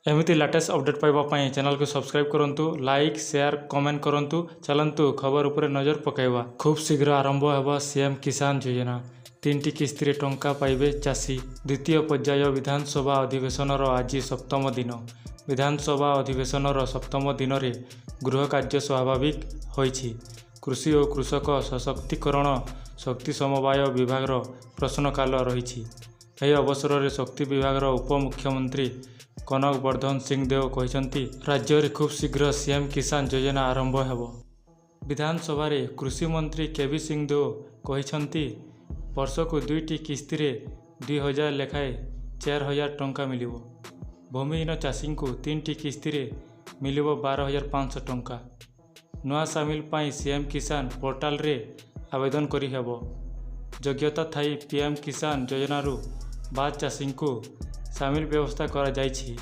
ଏମିତି latest update ପାଇବା ପାଇଁ ଚ୍ୟାନେଲକୁ ସବସ୍କ୍ରାଇବ୍ କରନ୍ତୁ, ଲାଇକ୍, ସେୟାର, କମେଣ୍ଟ କରନ୍ତୁ। ଚାଲନ୍ତୁ, ଖବର ଉପରେ ନଜର ପକାଇବା। ଖୁବ୍ ଶୀଘ୍ର ଆରମ୍ଭ ହେବ ସିଏମ୍ କିଷାନ ଯୋଜନା। ତିନିଟି କିସ୍ତିରେ ଟଙ୍କା ପାଇବେ ଚାଷୀ। ଦ୍ୱିତୀୟ ପର୍ଯ୍ୟାୟ ବିଧାନସଭା ଅଧିବେଶନର ଆଜି ସପ୍ତମ ଦିନ। ବିଧାନସଭା ଅଧିବେଶନର ସପ୍ତମ ଦିନରେ ଗୃହ କାର୍ଯ୍ୟ ସ୍ୱାଭାବିକ ହୋଇଛି। କୃଷି ଓ କୃଷକ ସଶକ୍ତିକରଣ, ଶକ୍ତି, ସମବାୟ ବିଭାଗର ପ୍ରଶ୍ନକାଳ ରହିଛି। ଏହି ଅବସରରେ ଶକ୍ତି ବିଭାଗର ଉପମୁଖ୍ୟମନ୍ତ୍ରୀ କନକ ବର୍ଦ୍ଧନ ସିଂହଦେଓ କହିଛନ୍ତି, ରାଜ୍ୟରେ ଖୁବ୍ ଶୀଘ୍ର ସିଏମ୍ କିଷାନ ଯୋଜନା ଆରମ୍ଭ ହେବ। ବିଧାନସଭାରେ କୃଷିମନ୍ତ୍ରୀ କେ ଭି ସିଂହଦେଓ କହିଛନ୍ତି, ବର୍ଷକୁ ଦୁଇଟି କିସ୍ତିରେ 2000 ଲେଖାଏଁ 4000 ଟଙ୍କା ମିଳିବ। ଭୂମିହୀନ ଚାଷୀଙ୍କୁ ତିନିଟି କିସ୍ତିରେ ମିଳିବ 12,500 ଟଙ୍କା। ନୂଆ ସାମିଲ ପାଇଁ ସିଏମ୍ କିଷାନ ପୋର୍ଟାଲରେ ଆବେଦନ କରିହେବ। ଯୋଗ୍ୟତା ଥାଇ ପିଏମ୍ କିଷାନ ଯୋଜନାରୁ ବାଦ୍ ଚାଷୀଙ୍କୁ ସାମିଲ ବ୍ୟବସ୍ଥା କରାଯାଇଛି।